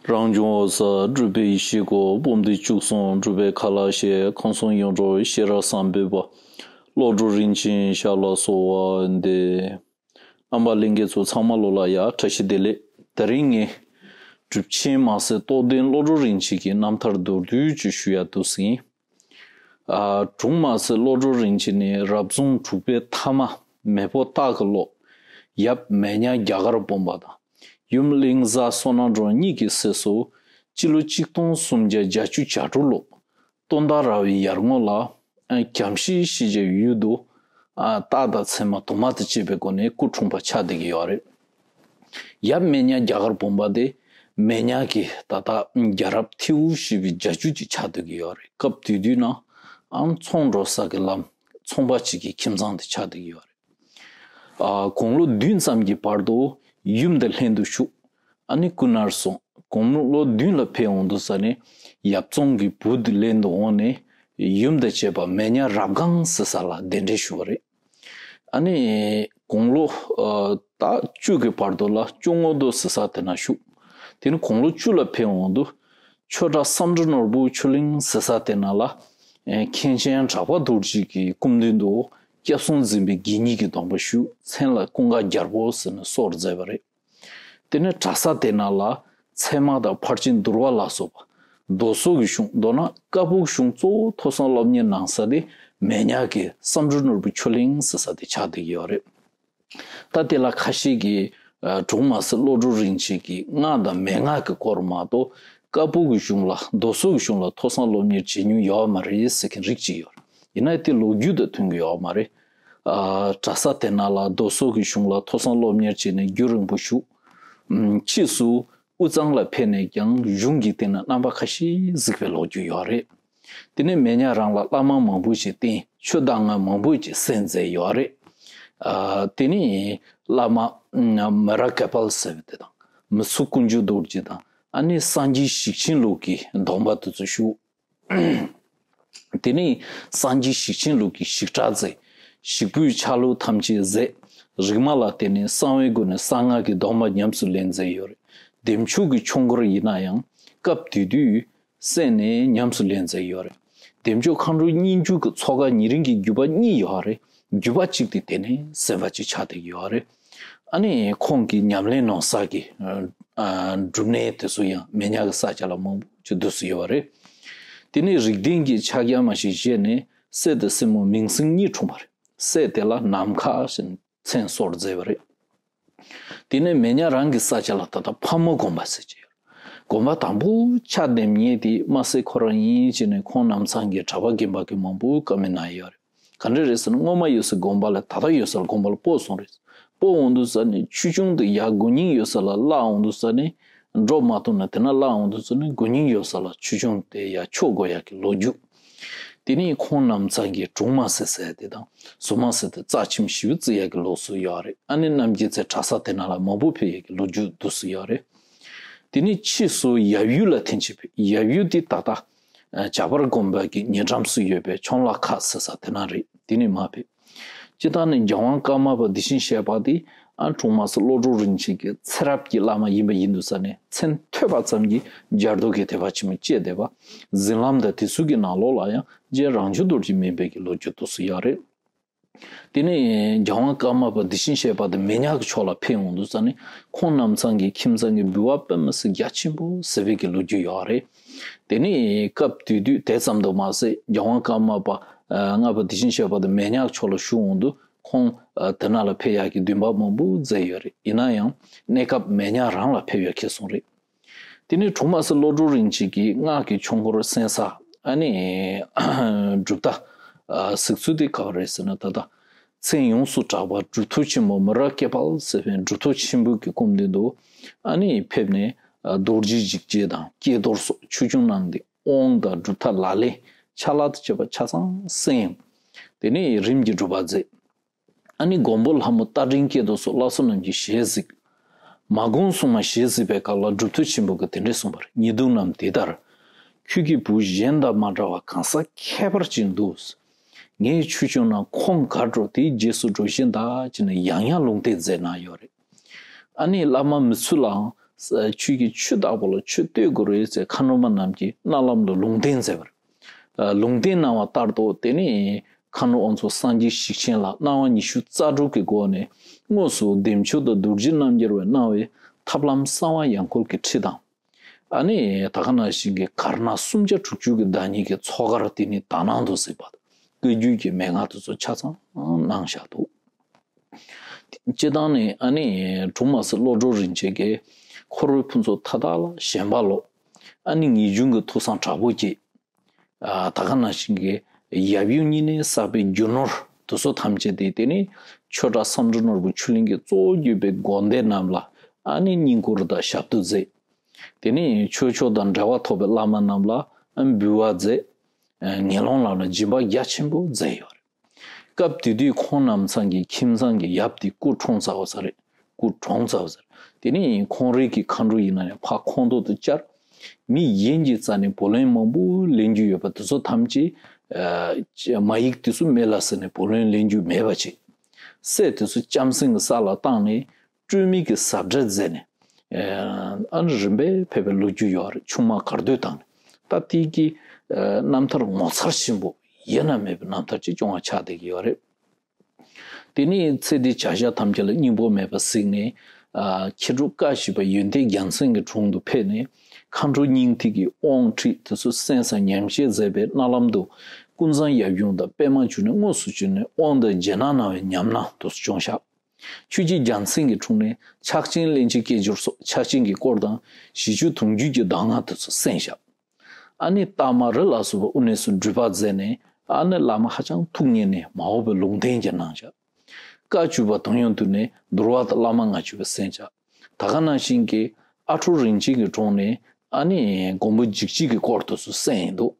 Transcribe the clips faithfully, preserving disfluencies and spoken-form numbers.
རང་བྱུང་འོད་གསལ་སྤྲུལ་པའི་ཡེ་ཤེས་སྐུ། སྤོམ་སྟེ་བཅུ་གསུམ་སྤྲུལ་པའི་ཁ་ལ་ཞེས། ཁམས་གསུམ་ཡོངས་གྲོལ་ཤེས་རབ་བཟང་པོའི་བུ། བློ་གྲོས་རིན་ཆེན་ཞབས་ལ་གསོལ་བ་འདེབས། རྣམ་པ་ལྷན་རྒྱས་ཚོ་ཚང་མ་ལོ་ལ་ཡ་བཀྲ་ཤིས་བདེ་ལེགས། དེ་རིང་ངས་གྲུབ་ཆེན་དམར་སེར་རྟོགས་ལྡན་བློ་གྲོས་རིན་ཆེན་གྱི་རྣམ་ཐར་མདོར་བསྡུས་ཅིག་ཞུ་ཡ་འདུག་ཟིན། ཨ། དྲུང་དམར་སེར་བློ་གྲོས་རིན་ཆེན་ནི་རབ་བྱུང་དྲུག་པའི་ཐ་མ་མེས་པོ་སྟག་གི་ལོ། ཡབ་མེས་ཉག་རྒྱ་གར་བོན་པོ་དང་། ཡུམ་གླིང་བཟའ་བསོད་ནམས་སྒྲོན་གཉིས་ཀྱི་སྲས་སུ། སྤྱི་ལོ་གཅིག་སྟོང་སུམ་བརྒྱ་བརྒྱད་ཅུ་གྱ་དྲུག་ལོ། སྟོན་ཟླ་ར་བའི་ཡར་ངོ་ལ། ཨ། གྱམ་ཤིང་ཞེས་བྱའི་ཡུལ་དུ། ཨ། སྟག་དང་ཚེར་མ་དུ་མ་དང་བཅས་པའི་སྒོ་ནས་སྐུ་འཁྲུངས་པ་ཆགས་བསྡད་ཀྱི་ཡོད་རེད། ཡབ་མེས་ཉག་རྒྱ་གར་བོན་པོ་དེ་མེས་ཉག་གི་ད་ལྟ་རྒྱལ་རབས་ཐེའུ་ཞེས་པའི་རྒྱལ་རྒྱུད་ཅིག་ཆགས་བསྡད་ཀྱི་ཡོད་རེད། སྐབས་དེ་དུས་ན་ཨང་ཚོང་འགྲོ་ས་གི་ལམ་ཚོང་པ་ཅིག་གི་ཁྱིམ་ཚང་དེ་ཆགས་བསྡད་ཀྱི་ཡོད་རེད། ཨ། དགུང་ལོ་བདུན་ཙམ་གྱི་བར་དུ་ཡུམ་དང་ལྷན་དུ་བཞུགས། ཨ་ནི་སྐུ་ནར་སོང་། དགུང་ལོ་བདུན་ལ་ཕེབས་འོང་དུས་ས་ནས་ཡབ་བཙོང་གི་བུ་དེ་ལེན་དུ་འོང་ནས་ཡུམ་དང་བཅས་པ་མེས་ཉག་རབ་སྒང་ཟེར་ས་ལ་གདན་འདྲེན་ཞུ་བ་རེད། ཨ་ནི་དགུང་ལོ་ཨ་ད་བཅུ་གི་བར་དུ་ལ་སྐྱོ་ངོ་རྡོ་ཟེར་ས་དེ་ན་བཞུགས། དེ་ནི་དགུང་ལོ་བཅུ་ལ་ཕེབས་འོང་དུས་ཆོས་གྲགས་བསམ་གྲུབ་ནོར་བུ་ཆོས་གླིང་ཟེར་ས་དེ་ན་ལ་ཨེ་མཁན་ཆེན་གྲགས་པ་རྡོ་རྗེ་གི་སྐུ་མདུན་དུ་སྐྱབས་གསུམ་འཛིན་པའི་དགེ་བསྙེན་གྱི་སྡོམ་པ་ཞུས། མཚན་ལ་ཀུན་དགའ་རྒྱལ་པོ་ཟེར་ནས་གསོལ་མཛད་པ་རེད། དེ་ནས་གྲྭ་ས་དེ་ན་ལ་ཚད་མ་དང་ཕར་ཕྱིན་བསྡུར་བ་ལ་སོགས་པ་རྡོ་སོལ་གྱི་གཞུང་མདོར་ན་བཀའ་པོད་གཞུང་གཙོ་བོ་ཐོས་བསམ་སློབ་གཉེར་གནང་ས་དེ་མེས་ཉག་གི་བསམ་གྲུབ་ནོར་བུ་ཆོས་གླིང་ཟེར་ས་དེ་ཆགས་བསྡད་ཀྱི་ཡོད་རེད། ད་དེ་ལ་ཁ་ཤས་ཀྱིས་ཨ་དྲུང་དམར་སེར་བློ་གྲོས་རིན་ཆེན་གྱིས་སྔགས་དང་མན་ངག་གི་སྐོར་མ་གཏོགས་བཀའ་པོད་ཀྱི་གཞུང་ལ་རྡོ་སོལ་གྱི་གཞུང་ལ་ཐོས་བསམ་སློབ་གཉེར་བྱེད་མྱོང་ཡོད་མ་རེད་ཟེར་མཁན་རིགས་གཅིག་ཡོད་རེད། ཡིན་ན་དེ་ལོ་རྒྱུས་དང་མཐུན་གྱི་ཡོད་མ་རེད། ཨ་གྲྭ་ས་དེ་ན་ལ་རྡོ་སོལ་གྱི་གཞུང་ལ་ཐོས་བསམ་སློབ་གཉེར་བྱས་ནས་རྒྱུན་རིང་པོ་བཞུགས། ཨམ་ཕྱིས་སུ་དབུས་གཙང་ལ་ཕེབས་ནས་ཀྱང་གཞུང་གི་སྟེང་ན་རྣམ་པ་ཁ་ཤས་གཟིགས་པའི་ལོ་རྒྱུས་ཡོད་རེད། དེ་ནས་མེས་ཉག་རང་ལ་བླ་མ་མང་པོ་ཞིག་བསྟེན། ཆོས་གདམས་ངག་མང་པོ་ཞིག་གསན་མཛད་ཡོད་རེད། ཨ་དེ་ནས་བླ་མ་ཨམ་མི་ར་ཀ་པལ་ཟེར་བ་དེ་དང་མི་ཚུགས་ཀུན་འཇུག་རྡོ་རྗེ་དང་ཨ་ནི་སངས་རྒྱས་ཞིག་ཆེན་ལུགས་ཀྱི་སྡོམ་པ་དེ་ཚོ་ཞུ། དེ་ནས་སངས་རྒྱས་ཞིག་ཆེན་ལུགས་ཀྱི་ཞིག་གྲྭ་མཛད། ཞིག་པོའི་ཆ་ལུགས་ཐམས་ཅད་མཛད། རིག་མ་ལ་བརྟེན་ནས་གསང་བའི་སྒོ་ནས་གསང་སྔགས་ཀྱི་སྡོམ་པ་ཉམས་སུ་ལེན་མཛད་ཡོད་རེད། བདེ་མཆོག་གི་ཆོས་འཁོར་ཡིན་ན་ཡང་སྐབས་དེ་དུས་གསན་ནས་ཉམས་སུ་ལེན་མཛད་ཡོད་རེད། བདེ་མཆོག་མཁའ་འགྲོ་སྙན་བརྒྱུད་ཀྱི་ཚོགས་ཀ་ཉེ་རིང་གི་བརྒྱུད་པ་གཉིས་ཡོད་རེད། བརྒྱུད་པ་གཅིག་དེ་དེ་ནས་གསན་པ་ཅིག་ཆགས་བསྡད་ཀྱི་ཡོད་རེད། ཨ་ནི་ཁོང་གི་ཉམས་ལེན་གནང་ས་གི་ཨ་སྒྲུབ་གནས་དེ་ཚོ་ཡང་མེ་ཉག་གི་ས་ཆ་ལ་མང་པོ་ཅིག་འདུག་སེ་ཡོད་པ་རེད། དེ་ནས་རིགས་ལྡན་གྱི་ཕྱག་རྒྱ་མ་ཞིག་བཞེས་ནས་སྲས་དང་སྲས་མོ་མིང་སྲིང་གཉིས་འཁྲུངས་པ་རེད། སྲས་དེ་ལ་ནམ་མཁའ་ཞེས་མཚན་གསོལ་མཛད་པ་རེད། དེ་ནས་མེ་ཉག་རང་གི་ས་ཆ་ལ་ད་ལྟ་ཕག་མོ་དགོན་པ་ཟེར་གྱི་ཡོད། དགོན་པ་དང་པོ་ཕྱག་འདེབས་མཁན་དེ་དམར་སེར་ཁོ་རང་ཡིན་ཅེས་ནས་ཁོང་རྣམ་ཚང་གི་གྲྭ་པ་རྒན་པ་གི་མང་པོ་བཀའ་མོལ་གནང་ཡོད་རེད། ག་འདྲ་རེད་ཟེར་ན་སྔོན་མ་ཡོད་སའི་དགོན་པ་ལས་ད་ལྟ་ཡོད་ས་ལ་དགོན་པ་ལ་སྤོ་སོང་རེད། སྤོ་འོང་དུས་ས་ནས་ཆོས་སྐྱོང་དེ་ཡར་དགོན་རྙིང་ཡོད་ས་ལ་བརླག་འོང་དུས་ས་ནས་འགྲོ་མ་ཐུབ་ན་དེ་ན་བརླག་འོང་དུས་ས་ནས་དགོན་རྙིང་ཡོད་ས་ལ་ཆོས་སྐྱོང་དེ་ཡར་འཕྱོག་དགོས་ཡག་གི་ལོ་རྒྱུས། དེ་ནས་ཁོང་རྣམ་ཚང་གི་དྲུང་དམར་སེར་ཟེར་དེ་དང་ཟུར་དམར་སེར་དེ་རྩ་ཆེན་ཞེ་པོ་བརྩི་ཡག་གི་ལུགས་སྲོལ་ཡོད་རེད། ཨ་ནི་རྣམ་རྒྱལ་མཚན་གྲྭ་ས་དེ་ན་ལ་མང་པོ་ཕེབས་ཡག་གི་ལོ་རྒྱུས་འདུག་སེ་ཡོད་རེད། དེ་ནས་ཕྱིས་སུ་ཡབ་ཡུལ་ལ་ཐེངས་གཅིག་ཕེབས། ཡབ་ཡུལ་དེ་ད་ལྟ་ཨ་བྱ་པར་དགོན་པ་གི་ཉེ་འགྲམ་སུ་ཡོད་པའི་ཁྱུང་ལ་ཁ་ཟེར་ས་དེ་ན་རེད། དེ་ནས་མར་ཕེབས། སྤྱིར་བཏང་ནས་རྒྱལ་དབང་ཀརྨ་པ་དེ་བཞིན་གཤེགས་པ་དེ་ཨ་དྲུང་དམར་སེར་བློ་གྲོས་རིན་ཆེན་གྱི་ཚེ་རབས་ཀྱི་བླ་མ་ཡིན་པ་ཡིན་དུས་ས་ནས་མཚན་ཐོས་པ་ཙམ་གྱིས་རྒྱ་རྡོ་གི་དད་པ་ཆེན་པོ་སྐྱེས་བསྡད་པ། གཟིམ་ལམ་དང་དེ་ཚོ་གི་ནང་ལོགས་ལ་ཡང་རྗེ་རང་བྱུང་རྡོ་རྗེ་མིན་པའི་གི་ལོ་རྒྱུས་འདུག་སེ་ཡོད་རེད། དེ་ནས་རྒྱལ་དབང་ཀརྨ་པ་དེ་བཞིན་གཤེགས་པ་དེ་མེ་ཉག་གི་ཕྱོགས་ལ་ཕེབས་འོང་དུས་ས་ནས་ཁོང་རྣམ་ཚང་གི་ཁྱིམ་ཚང་གི་འབུལ་བ་དཔེ་མི་སྲིད་རྒྱ་ཆེན་པོ་ཟེར་བའི་གི་ལོ་རྒྱུས་ཡོད་རེད། དེ་ནས་སྐབས་དེ་དུས་དེ་ཙམ་དུ་མ་ཟད་རྒྱལ་དབང་ཀརྨ་པ་ཨ་ལྔ་པ་དེ་བཞིན་གཤེགས་པ་དེ་མེ་ཉག་ཕྱོགས་ལ་བཞུགས་འོང་དུས་ཁོང་ཨ་དེ་ན་ལ་ཕེབས་ཡག་གི་འདུན་པ་མང་པོ་མཛད་ཡོད་རེད། ཡིན་ན་ཡང་གནས་སྐབས་མེ་ཉག་རང་ལ་ཕེབས་ཡག་འཁེལ་སོང་རེད། དེ་ནས་དྲུང་དམར་སེར་བློ་གྲོས་རིན་ཆེན་གྱིས་སྔགས་ཀྱི་ཆོས་འཁོར་གསན་ས་ཨ་ནི་གྲུབ་མཐའ་ཨ་གཟིགས་ཚུལ་དེ་ག་བ་རེད་ཟེར་ན་ད་ལྟ་མཚན་ཡོངས་སུ་གྲགས་པ་གྲུབ་ཐོབ་ཆེན་པོ་མི་ར་ཀེ་པལ་ཟེར་བའི་གྲུབ་ཐོབ་ཆེན་པོ་གི་སྐུ་མདུན་དུ་ཨ་ནི་ཕེབས་ནས་ཨ་རྡོ་རྗེ་འཇིགས་བྱེད་དང་ཀྱེ་རྡོར་སོགས་ཆོས་སྐྱོང་རྣམས་ཀྱི་དབང་དང་གྲུབ་མཐའ་ལག་ལེན་ཕྱག་ལག་དང་བཅས་པ་ཆ་ཚང་གསན། དེ་ནས་རིམ་གྱིས་སྒྲུབ་པ་མཛད། ཨ་ནི་མགོན་པོ་ལྷ་མོ་རྟ་མགྲིན་སྐྱེས་རྡོར་སོགས་བླ་མཚོ་རྣམས་ཀྱི་ཞལ་གཟིགས། མ་དགོངས་སྲུང་མ་ཞལ་གཟིགས་པའི་སྐབས་ལ་གྲུབ་ཐོབ་ཆེན་པོ་གིས་དེ་འདྲས་གསུངས་པ་རེད། ཉེ་དུ་རྣམས་འདི་ལྟར། ཁྱོད་ཀྱི་བུ་གཞན་དང་མ་འདྲ་བ་གང་ཟག་ཁྱད་པར་ཅན་འདུག། ངས་ཆོས་སྐྱོང་ན་ཁོང་གར་འགྲོ་དེའི་རྗེས་སུ་འགྲོ་བཞིན་གདའ་ཅེས་ནས་ཡང་ཡང་ལུང་བསྟན་མཛད་གནང་ཡོད་རེད། ཨ་ནི་བླ་མ་མི་ཚུལ་ལའང་ ཁྱོད་ཀྱིས་ཆུ་བདག་པོ་ལ་ཆུ་སྟོད་དགོས་རེད་ཟེར། མཁའ་འགྲོ་མ་རྣམས་ཀྱིས་མནལ་ལམ་དུ་ལུང་བསྟན་མཛད་པ་རེད། ལུང་བསྟན་གནང་བ་ལྟར་དུ་དེ་ནས་མཁའ་འགྲོ་དབང་ཕྱུག་སངས་རྒྱས་ཤེར་ཕྱིན་ལ་སྣང་བ་ཉི་ཤུ་རྩ་དྲུག་གི་སྒོ་ནས་དངོས་སུ་བདེ་མཆོག་དང་རྡོ་རྗེ་རྣམ་རྒྱལ་བས་གནང་བའི་ཐབས་ལམ་གསང་བ་ཡང་འཁོར་གྱི་ཁྲིད་དང་། ཨ་ནི་ད་ག་ནང་བཞིན་གྱི་གར་སྣ་སུམ་བརྒྱ་དྲུག་ཅུ་གི་བདག་ཉིད་ཀྱི་ཚོགས་གར་དེ་ནི་དག་སྣང་དུ་གཟིགས་པ་དང་བཀའ་བརྒྱུད་ཀྱི་མན་ངག་དེ་ཚོ་ཆ་ཚང་གནང་བཞག་འདུག་སྤྱིར་བཏང་ནས་ཨ་ནི་གྲུབ་མ་སྲས་བློ་གྲོས་རིན་ཆེན་གྱིས་འཁོར་བའི་ཕུན་ཚོགས་མཐའ་དག་ལ་ཞེན་པ་ལོག་ཨ་ནི་ངེས་འབྱུང་གི་ཐུགས་བསམ་དྲག་པོ་སྐྱེས། ད་ག་ནང་བཞིན་གྱི་ཡབ་ཡུམ་གཉིས་ནས་བསགས་པའི་རྒྱུ་ནོར་དེ་ཚོ་ཐམས་ཅད་དེ་དེ་ནི་ཆོས་གྲགས་སམ་འབྲུ་ནོར་བུ་ཆོས་གླིང་གི་གཙོ་བོ་གྱུར་པའི་དགོན་སྡེ་རྣམས་ལ་ཨ་ནི་བསྙེན་བཀུར་དང་ཞབས་ཏོག་མཛད། དེ་ནས་ཆོས་ཕྱོགས་དང་འབྲེལ་བ་ཐོགས་པའི་བླ་མ་རྣམས་ལ་འབུལ་བ་མཛད། ངན་སློང་རྣམས་ལ་སྦྱིན་པ་རྒྱ་ཆེན་པོ་མཛད་ཡོད་རེད། སྐབས་དེ་དུས་ཁོང་རྣམ་ཚང་གི་ཁྱིམ་ཚང་གི་ཡབ་དེ་སྐུ་གྲོངས་ཚར་བ་ས་རེད། སྐུ་གྲོངས་ཚར་བ་ས་རེད། དེ་ནས་ཁོང་རང་གི་མཁའ་འགྲོ་ཡིན་ན་ཡང་ཕར་ཁོང་ཐོག་ཏུ་བཅར། མི་གཞན་གྱི་རྩ་ནས་བུ་ལོན་མང་པོ་ལེན་རྒྱུ་ཡོད་པ་དེ་ཚོ་ཐམས་ཅད་མ་ཡིག་དེ་ཚོ་མེད་ལ་ཟེར་ནས་བུ་ལོན་ལེན་རྒྱུ་མེད་པ་བྱས། སྲས་དེ་ཚོ་ལྕམ་སྲིང་གི་ས་ལ་བཏང་ནས། སྤྲོས་མེད་ཀྱི་ཟབ་གྲྭ་མཛད་ནས། ཨ་ནི་རིམ་པས་ཕེབས་པའི་ལོ་རྒྱུས་ཡོད་རེད། ཆུང་མ་གར་སྟོད་དང་། ད་དེ་གི་རྣམ་ཐར་ངོ་མཚར་ཆེན་པོ་ཡེ་ན་མེད་པའི་རྣམ་ཐར་ཅིག་བྱུང་བ་ཆགས་བསྡད་ཀྱི་ཡོད་རེད། དེ་ནས་ཚེ་འདིའི་བྱ་བཞག་ཐམས་ཅད་ལ་སྙིང་པོ་མེད་པ་གཟིགས་ནས། མཁས་གྲུབ་བཀའ་བཞི་པ་ཡོན་ཏན་རྒྱལ་མཚན་གྱི་དྲུང་དུ་ཕེབས་ནས། མཁའ་འགྲོ་སྙིང་ཐིག་གི་དབང་ཁྲིད་དེ་ཚོ་གསན་ས་ཉམས་བཞེས་མཛད་པའི་རྣ་ལམ་དུ། ཀུན་བཟང་ཡབ་ཡུམ་དང་པདྨ་འབྱུང་གནས་དངོས་སུ་བྱོན་ནས་དབང་དང་རྗེས་གནང་གནང་བའི་ཉམས་སྣང་དེ་ཚོ་བྱུང་བཞག་ཆོས་རྗེ་རྒྱལ་མཚན་གྱི་དྲུང་ནས་ཕྱག་ཆེན་སླན་ཆད་སྐྱེས་སྦྱོར་སོགས་ཕྱག་ཆེན་གྱི་སྐོར་དང་། ཞི་ཆོས་དུང་རྒྱུད་ཀྱི་གདམས་ངག་དེ་ཚོ་གསན་བཞག་ཨ་ནི་སྟག་མ་རི་ལ་སོགས་པ་དབུ་གནས་སུ་སྒྲུབ་པ་མཛད་ནས། ཨ་ནི་བླ་མ་ཧ་ཅང་ཐུགས་མཉེས་ནས་མ་འོངས་པའི་ལུང་བསྟན་ཀྱང་གནང་བཞག་བཀའ་བཅུ་པ་དོན་ཡོད་དུ་ནས་འདུལ་བ་དང་བླ་མ་ལྔ་བཅུ་པའི་གསན་བཞག་ད་ག་ནང་བཞིན་གྱི་ཨ་ཁྲོ་རིན་ཆེན་གྱི་དྲུང་ནས་ཨ་ནི་མགོན་པོ་འཇིགས་བྱེད་ཀྱི་སྐོར་དེ་ཚོ་གསན་ཡིན་འདུག་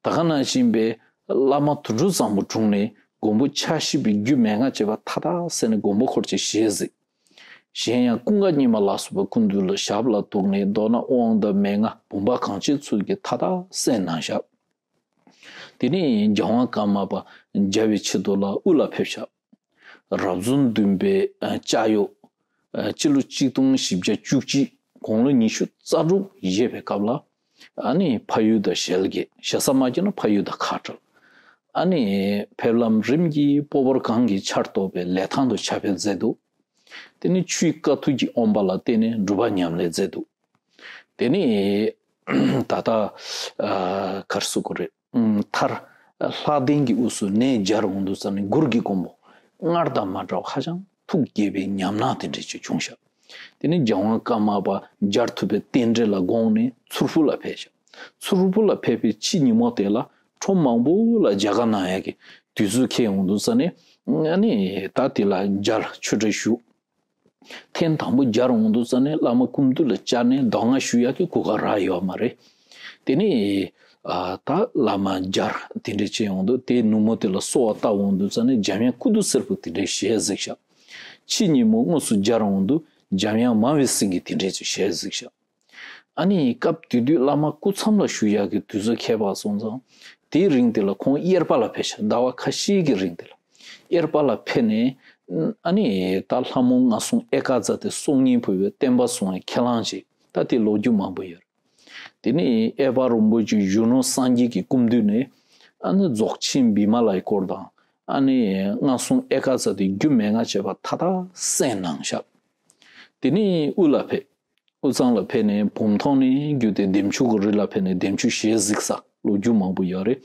ད་ག་ནང་བཞིན་པའི་བླ་མ་དོན་གྲུབ་བཟང་པོ་དྲུང་ནས་མགོན་པོ་ཕྱག་བཞི་པའི་རྒྱུད་མན་ངག་བཅས་པ་མཐའ་དག་གསན་ནས་མགོན་པོ་འཁོར་བཅས་ཞལ་གཟིགས། གཞན་ཡང་ཀུན་དགའ་སྙེ་མ་ལ་སོགས་པའི་སྐུ་མདུན་ལ་ཞབས་ལ་གཏུགས་ནས། མདོར་ན་དབང་དང་མན་ངག་བུམ་པ་གང་བྱེད་ཚུལ་གྱིས་མཐའ་དག་གསན་གནང་བཞག་དེ་ནས་རྒྱལ་དབང་ཀརྨ་པ་མཇལ་བའི་ཆེད་དུ་ལ་དབུས་ལ་ཕེབས་བཞག་རབ་བྱུང་བདུན་པའི་ཨ་ལྕགས་ཡོས། ཨ་སྤྱི་ལོ་གཅིག་སྟོང་བཞི་བརྒྱ་བཅུ་གཅིག་དགུང་ལོ་ཉི་ཤུ་རྩ་དྲུག་བཞེས་པའི་སྐབས་ལ། ཨ་ནི་ཕ་ཡུལ་དང་ཞལ་གྱེས། ཞེ་ས་མ་བརྗེད་ན་ཕ་ཡུལ་དང་ཁ་བྲལ། ཨ་ནི་ཕེབས་ལམ་རིམ་གྱིས་སྤོ་བོར་གངས་ཀྱི་ཆར་གཏོགས་པའི་ལི་ཐང་དུ་ཕྱག་ཕེབས་མཛད་འདུག་དེ་ནི་ཆུའི་དཀའ་ཐུབ་ཀྱི་དབང་པོ་ལ་བརྟེན་ནས་སྒྲུབ་པ་ཉམས་ལེན་མཛད་འདུག་དེ་ནི་ད་ལྟ་ཨ་ག་རེ་ཟེར་དགོས་རེད། མཐར་ལྷ་ལྡན་གྱི་དབུས་སུ་གནས་མཇལ་འོང་དུས་ཙམ་ནས་གུར་གྱི་མགོན་པོ་སྔར་དང་མ་འདྲ་བ་ཧ་ཅང་ཐུགས་དགྱེས་པའི་ཉམས་སྣང་དེ་འདྲ་ཅིག་བྱུང་ཤག་དེ་ནས་རྒྱལ་དབང་ཀརྨ་པ་མཇལ་ཐུབ་པའི་རྟེན་འབྲེལ་ལ་དགོངས་ནས་མཚུར་ཕུ་ལ་ཕེབས་ཤག་མཚུར་ཕུ་ལ་ཕེབས་པའི་ཕྱི་ཉིན་མོ་དེ་ལ་ཁྲོམ་མང་པོ་ལ་མཇལ་ཁ་གནང་ཡག་གི་དུས་ཚོད་འཁེལ་འོང་དུས་ཙམ་ནས། ཨ་ནི་ད་དེ་ལ་མཇལ་ཆོས་འབྲེལ་ཞུ། ཐེངས་དང་པོ་མཇལ་འོང་དུས་ཙམ་ནས་བླ་མ་སྐུ་མདུན་ལ་བཅར་ནས་གདམས་ངག་ཞུ་ཡག་གི་གོ་སྐབས་རག་ཡོད་མ་རེད། དེ་ནས་ཨ་ད་བླ་མ་མཇལ་དེ་འདྲ་བྱས་འོང་དུས། དེའི་ནུབ་མོ་དེ་ལ་གསོལ་བ་བཏབ་འོང་དུས་ཙམ་ནས་འཇམ་དབྱངས་སྐུ་མདོག་སེར་པོ་དེ་འདྲའི་ཞལ་གཟིགས་ཤག་ཕྱི་ཉིན་མོ་དངོས་སུ་མཇལ་འོང་དུས་འཇམ་དབྱངས་མ་བའི་སེང་གེ་དེ་འདྲའི་ཞལ་གཟིགས་ཤག་ཨ་ནི་སྐབས་དེ་དུས་བླ་མ་སྐུ་མཚམས་ལ་བཞུགས་ཡག་གི་དུས་ཚོད་འཁེལ་བ་སོང་ཙང་། དེའི་རིང་དེ་ལ་ཁོང་དབྱར་པ་ལ་ཕེབས་ཤག་ཟླ་བ་ཁ་ཤས་ཀྱི་རིང་དེ་ལ། དབྱར་པ་ལ་ཕེབས་ནས། ཨ་ནི་ད་ལྷ་མོ་ལྔ་གསུམ་ཨེ་ཀ་ཙ་དེ་གསུང་སྙིང་བུ་བའི་བསྟན་པ་སྲུང་བའི་ཁས་བླངས་བྱས། ད་དེ་ལོ་རྒྱུས་མང་པོ་ཡོད་རེད། དེ་ནས་ཨེ་པ་རིན་པོ་ཆེ་གཞོན་ནུ་སངས་རྒྱས་ཀྱི་སྐུ་མདུན་ནས། ཨ་ནི་རྫོགས་ཆེན་བི་མ་ལའི་སྐོར་དང་། ཨ་ནི་ལྔ་གསུམ་ཨེ་ཀ་ཙ་དེ་རྒྱུད་མན་ངག་བཅས་པ་མཐའ་དག་གསན་གནང་ཤག་དེ་ནས་དབུས་ལ་ཕེབས། དབུས་གཙང་ལ་ཕེབས་ནས་བུམ་ཐང་ནས་བརྒྱུད་དེ་འདེམས་ཆོས་ཀྱི་རི་ལ་ཕེབས་ནས་འདེམས་ཆོས་ཞལ་གཟིགས་ས་ལོ་རྒྱུས་མང་པོ་ཡོད་རེད།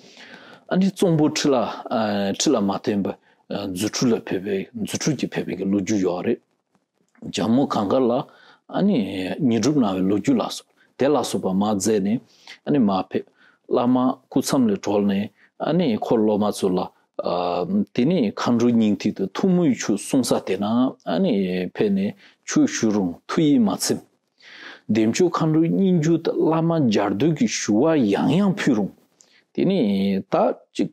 ཨ་ནི་གཙང་པོ་ཁྲི་ལ་ཨ་ཁྲི་ལ་མ་བརྟེན་པ་ཨ་རྫུ་འཕྲུལ་ལ་ཕེབས་པའི་རྫུ་འཕྲུལ་གྱིས་ཕེབས་པའི་གི་ལོ་རྒྱུས་ཡོད་རེད། ཇམ་མུ་གངས་དཀར་ལ་ཨ་ནི་ཉིན་སྒྲུབ་གནང་བའི་ལོ་རྒྱུས་ལ་སོགས་དེ་ལ་སོགས་པ་མར་མཛད་ནས་ཨ་ནི་མར་ཕེབས། བླ་མ་སྐུ་མཚམས་ལས་གྲོལ་ནས་ཨ་ནི་འཁོར་སློབ་མ་ཚོ་ལ། ཨ་དེ་ནས་མཁའ་འགྲོ་སྙིང་ཐིག་ཏུ་ཐུགས་མོས་མཆོག་གསུང་ས་དེ་ན་ཨ་ནི་ཕེབས་ནས་ཆོས་ཞུ་རུང་ཐུགས་ཡིད་མ་ཚིམ། འདེམས་ཆོས་མཁའ་འགྲོ་སྙིང་བཅུ་དང་བླ་མ་མཇལ་འདོད་ཀྱི་ཞུ་བ་ཡང་ཡང་ཕུལ་རུང་། དེ་ནས་ད་ཅིག་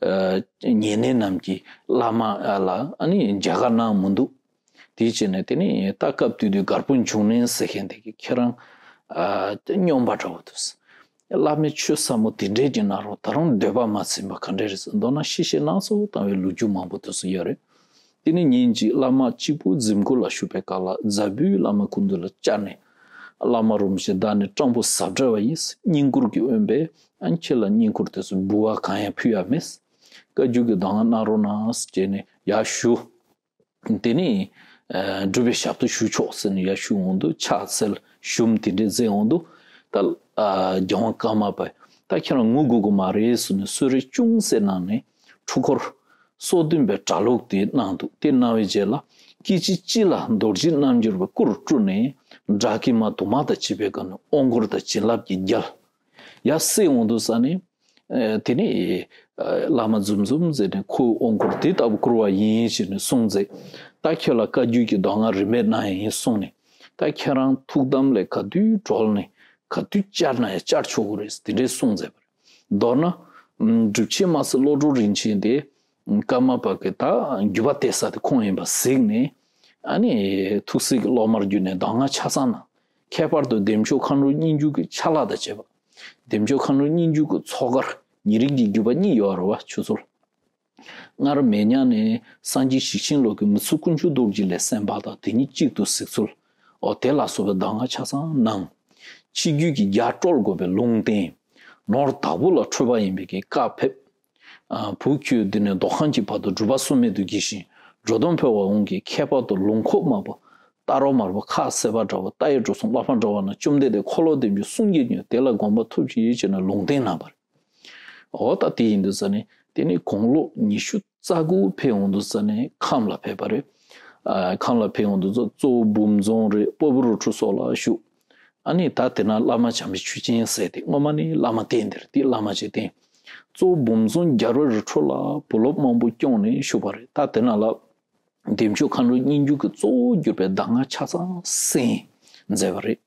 ཨ་ཉེ་གནས་རྣམས་ཀྱིས་བླ་མ་ལ་ཨ་ནི་མཇལ་ཁ་གནང་མི་འདུག་དེ་བྱས་ནས་དེ་ནས་ད་སྐབས་དེ་དུས་གར་པོ་འབྱུང་གནས་ཟེར་མཁན་དེ་གིས་ཁྱེད་རང་ཨ་སྨྱོན་པ་འདྲ་བོ་འདུག་བླ་མའི་ཆོས་ཟབ་མོ་དེ་འདྲས་ཀྱི་གནང་རུང་ད་རུང་འདོད་པ་མ་ཚིམ་པ་ག་འདྲས་རེད་ཟེར། མདོར་ན་ཤི་ཤི་ནང་སོ་བཏང་བའི་ལོ་རྒྱུས་མང་པོ་དེ་ཚོ་ཡོད་རེད། དེ་ནས་ཉིན་གཅིག་བླ་མ་གཅིག་པུ་གཟིམ་སྐོར་ལ་བཞུགས་པའི་སྐབས་ལ་རྫ་བུའི་བླ་མ་སྐུ་མདུན་ལ་བཅར་ནས། བླ་མ་རིན་པོ་ཆེ་བདག་ནི་སྤྲང་པོ་ཟབ་འདྲ་བ་ཡིན། བསྙེན་བཀུར་གྱི་དབེན་པས་ཨ་ཁྱེད་ལ་བསྙེན་བཀུར་དེ་ཚོ་འབུལ་བ་གང་ཡང་ཕུལ་ཡ་མེད། བཀའ་བརྒྱུད་ཀྱི་གདམས་ངག་གནང་རོགས་གནང་ཟེར་བྱས་ནས་ཡར་ཞུ། དེ་ནས་ཨ་སྒྲུབ་པའི་ཞབས་ཏོག་ཞུ་ཆོག་ཟེར་ནས་ཡར་ཞུ་འོང་དུས་ཕྱག་འཚལ་ཞུམ་དེ་འདྲས་མཛད་འོང་དུས། ད་ཨ་རྒྱལ་དབང་ཀརྨ་པས་ད་ཁྱེད་རང་ངུ་དགོས་ཀྱི་མ་རེད་ཟེར་ནས་གསོལ་རས་ཅུང་ཟད་གནང་ནས་འཁྲུལ་འཁོར་སོ་བདུན་པའི་གྲྭ་ལུགས་དེ་གནང་འདུག་དེ་གནང་བའི་རྗེས་ལ་སྐད་ཅིག་གཅིག་ལ་རྡོ་རྗེ་རྣམ་འགྱུར་བའི་སྐུ་རུ་སྤྲུལ་ནས་དགྲ་བགེགས་མ་དུ་མ་དང་བཅས་པའི་སྒང་ནས་དབང་བསྐུར་དང་བྱིན་རླབས་ཀྱི་རྒྱལ་ཡར་སད་འོང་དུས་ཙ་ནས། ཨ་དེ་ནས་ཨ་བླ་མ་འཛོམས་འཛོམས་ཟེར་ནས་ཁོའི་དབང་བསྐུར་དེ་ལྟ་བུ་བསྐུར་བ་ཡིན་ཞེས་ནས་གསུངས་མཛད། ད་ཁྱོད་ལ་བཀའ་བརྒྱུད་ཀྱི་གདམས་ངག་རིམ་པས་གནང་ཡ་ཡིན་གསུངས་ནས། ད་ཁྱེད་རང་ཐུགས་དམ་ལས་ག་དུས་གྲོལ་ནས་ག་དུས་བཅར་ན་ཡང་བཅར་ཆོག་གི་རེད་དེ་འདྲས་གསུངས་མཛད་པ་རེད། མདོར་ན་ཨམ་སྒྲུབ་ཆེན་དམར་སེར་བློ་གྲོས་རིན་ཆེན་དེ་ཀརྨ་པ་གི་ད་རྒྱུད་པ་གཏད་ས་དེ་ཁོང་ཡིན་པ་གཟིགས་ནས། ཨ་ནི་ཐུགས་སྲས་ཀྱི་སློབ་མར་གྱུར་ནས་གདམས་ངག་ཆ་ཚང་གནང་། ཁྱད་པར་དུ་བདེ་མཆོག་མཁའ་འགྲོ་སྙན་བརྒྱུད་ཀྱི་ཆ་ལག་དང་བཅས་པ། བདེ་མཆོག་མཁའ་འགྲོ་སྙན་བརྒྱུད་ཀྱི་ཚོགས་མཁར་ཉེ་རིང་གི་བརྒྱུད་པ་གཉིས་ཡོད་རེད་བ་ཆུ་ཚོད། སྔར་མེ་ཉག་ནས་སངས་རྒྱས་ཞིག་ཆེན་ལུགས་ཀྱི་མི་ཚུགས་དཀོན་མཆོག་རྡོ་རྗེ་ལས་གསན་པ་དང་དེ་གཉིས་གཅིག་ཏུ་གཟིགས་ཚུལ། འོ་དེ་ལ་སོགས་པའི་གདམས་ངག་ཆ་ཚང་གནང་། ཕྱི་རྒྱུད་ཀྱི་རྒྱ་དཀྲོལ་དགོས་པའི་ལུང་བསྟན། ནོར་བདག་པོ་ལ་འཁྲུལ་པ་ཡིན་པའི་གི་བཀའ་ཕེབས། ཨ་བུ་ཁྱོད་འདི་ནས་མདོ་ཁམས་ཀྱི་བར་དུ་སྒྲུབ་པ་སྲུང་མས་དུ་གྱིས་ཤིག་འགྲོ་དོན་འཕེལ་བ་འོང་གི་ཁྱད་པར་དུ་ལུང་ཁོག་དམར་པོ། རྟ་རོ་དམར་པོ་ཁ་སེར་པ་འདྲ་བོ་རྟ་ཡི་འགྲོ་སོང་ལྷ་ཕ་འདྲ་བ་ན་བཅོམ་ལྡན་འདས་འཁོར་ལོ་བདེ་མཆོག་གསུང་གིས་མྱོས་དེ་ལ་དགོངས་པ་ཐོབ་ཅིག་ཡོད་ཅེ་ན་ལུང་བསྟན་གནང་བ་རེད། འོ་ད་དེ་ཡིན་དུས་ས་ནས་དེ་ནས་དགུང་ལོ་ཉི་ཤུ་རྩ་དགུ་ཕེབས་འོང་དུས་ས་ནས་ཁམས་ལ་ཕེབས་པ་རེད། ཨ་ཁམས་ལ་ཕེབས་འོང་དུས་ཚོ་གཙོ་བོ་འབུམ་རྫོང་རེད། སྤོ་བོ་རི་ཁྲོད་སོགས་ལ་བཞུགས། ཨ་ནི་ད་དེ་ན་བླ་མ་བྱམས་པའི་ཆོས་ཅན་ཟེར་ཏེ་སྔོན་མ་ནི་བླ་མ་བསྟེན་དེར་དེ་བླ་མ་ཅིག་བསྟེན། གཙོ་བོ་འབུམ་རྫོང་རྒྱལ་བ་རི་ཁྲོད་ལ་བུ་སློབ་མང་པོ་སྐྱོང་ནས་བཞུགས་པ་རེད། ད་དེ་ན་ལ་བདེ་མཆོག་མཁའ་འགྲོ་སྙན་བརྒྱུད་ཀྱི་གཙོ་བོ་གྱུར་པའི་གདམས་ངག་ཆ་ཚང་གསན་མཛད་པ་རེད།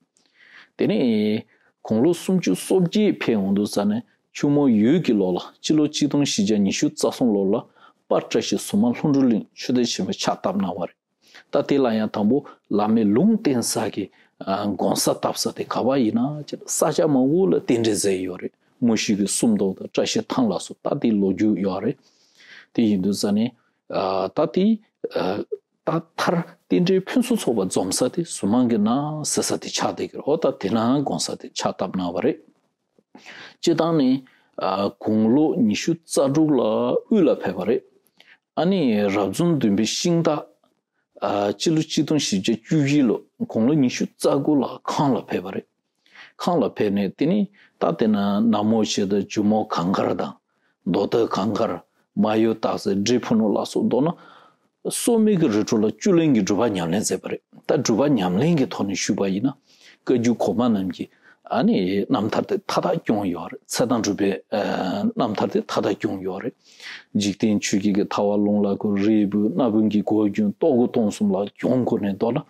དེ་ནས་དགུང་ལོ་སུམ་ཅུ་སོ་བརྒྱད་ཕེབས་འོང་དུས་ས་ནས་ཆུ་མོ་ཡོས་ཀྱི་ལོ་ལ་སྤྱི་ལོ་གཅིག་སྟོང་བཞི་བརྒྱ་ཉི་ཤུ་རྩ་གསུམ་ལོ་ལ་དཔལ་བཀྲ་ཤིས་ཟུར་མང་ལྷུན་གྲུབ་གླིང་ཆོས་སྡེ་ཆེན་མོ་ཕྱག་བཏབ་གནང་བ་རེད། ད་དེ་ལ་ཡང་དང་པོ་བླ་མའི་ལུང་བསྟན་ས་གི་ཨ་དགོན་ས་བཏབ་ས་དེ་ག་བ་ཡིན་ན་ཅེ་ན་ས་ཆ་མང་པོ་ལ་རྟེན་འབྲེལ་མཛད་ཡོད་རེད། མུ་ཤི་གི་སུམ་མདོ་དང་བཀྲ་ཤིས་ཐང་ལ་སོགས་ད་དེའི་ལོ་རྒྱུས་ཡོད་རེད། དེ་ཡིན་དུས་ས་ནས་ཨ་ད་དེ་ཨ་ད་མཐར་རྟེན་འབྲེལ་ཕུན་སུམ་ཚོགས་པ་འཛོམས་ས་དེ་ཟུར་མང་གི་ན་ཟེར་ས་དེ་ཆགས་བསྡད་ཀྱི་རེད། འོ་ད་དེ་ན་དགོན་ས་དེ་ཕྱག་བཏབ་གནང་བ་རེད། སྤྱིར་བཏང་ནི་ཨ་དགུང་ལོ་ཉི་ཤུ་རྩ་དྲུག་ལ་དབུས་ལ་ཕེབས་པ་རེད། ཨ་ནི་རབ་བྱུང་བདུན་པའི་ཤིང་སྟག་ཨ་སྤྱི་ལོ་གཅིག་སྟོང་བཞི་བརྒྱ་བཅུ་བཞི་ལོ་དགུང་ལོ་ཉི་ཤུ་རྩ་དགུ་ལ་ཁམས་ལ་ཕེབས་པ་རེད། ཁམས་ལ་ཕེབས་ནས་དེ་ནི་ད་དེ་ན་ན་མོ་ཆེ་དང་ཇོ་མོ་གངས་དཀར་དང་། མདོ་སྟོད་གངས་དཀར། མ་ཡུ་སྟག་རྩེ། འབྲས་ཕུ་ནུ་ལ་སོགས་མདོར་ན། སྲོག་མེད་ཀྱི་རི་ཁྲོད་ལ་བཅུད་ལེན་གྱི་སྒྲུབ་པ་ཉམས་ལེན་མཛད་པ་རེད། ད་སྒྲུབ་པ་ཉམས་ལེན་གྱི་ཐོག་ནས་ཞུས་པ་ཡིན་ན། བཀའ་བརྒྱུད་གོང་མ་རྣམས་ཀྱི་ཨ་ནི་རྣམ་ཐར་དེ་མཐའ་དག་སྐྱོང་ཡོད་རེད། ཚེ་དང་སྒྲུབ་པའི་ཨ་རྣམ་ཐར་དེ་མཐའ་དག་སྐྱོང་ཡོད་རེད། འཇིག་རྟེན་ཆོས་བརྒྱད་ཀྱི་ཐར་པ་ལུང་ལ་བཀོད། རིལ་བུ་སྣ་བུམ་གྱི་སྒོ་རྒྱན་ཏོག་དགུ་སྟོང་གསུམ་ལ་གྱོང་བསྐུར་ནས་མདོར་ན།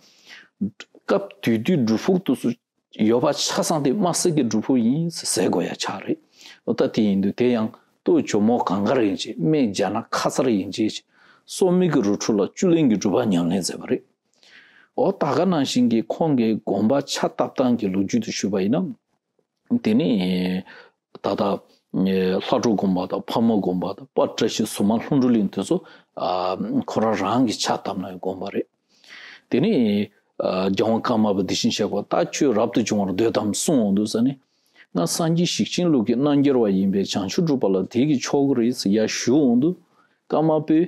སྐབས་དེ་དུས་སྒྲུབ་ཕུག་དུ་སུ། ཡོད་པ་ཆ་ཚང་དེ་དམར་སེར་གྱི་སྒྲུབ་ཕུག་ཡིན་ཟེར་ཟེར་དགོས་ཡ་ཆགས་རེད། འོ་ད་དེ་ཡིན་དུས་དེ་ཡང་སྟོད་ཇོ་མོ་གངས་དཀར་ཡིན་ཅེས་སྨད་རྒྱ་ནག་ཁ་སར་ཡིན་ཅེས་སྲོག་མེད་ཀྱི་རི་ཁྲོད་ལ་བཅུད་ལེན་གྱི་སྒྲུབ་པ་ཉམས་ལེན་མཛད་པ་རེད། འོ་ད་ག་ནང་བཞིན་གྱི་ཁོང་གི་དགོན་པ་ཕྱག་བཏབ་སྟངས་ཀྱི་ལོ་རྒྱུས་དེ་ཞུས་པ་ཡིན་ན། དེ་ནི་ད་ལྟ་ལྷ་གྲུ་དགོན་པ་དང་ཕག་མོ་དགོན་པ་དང་དཔལ་བཀྲ་ཤིས་ཟུར་མང་ལྷུན་གྲུབ་གླིང་དེ་ཚོ་ཁོ་རང་རང་གི་ཕྱག་བཏབ་ནས་དགོན་པ་རེད། དེ་ནས་ཨ་རྒྱལ་དབང་ཀརྨ་པ་བདེ་ཆེན་ཞབས་དྲུང་ད་ཁྱོད་རབ་ཏུ་བྱུང་བར་འདོད་དམ་གསུངས་འོང་དུས་ས་ནས། ང་སངས་རྒྱས་ཞིག་ཆེན་ལུགས་ཀྱི་རྣལ་འབྱོར་པ་ཡིན་པས་བྱང་ཆུབ་སྒྲུབ་པ་ལ་དེ་གིས་ཆོག་གི་རེད་ཟེར་ཡར་ཞུ་འོང་དུས། ཀརྨ་པས་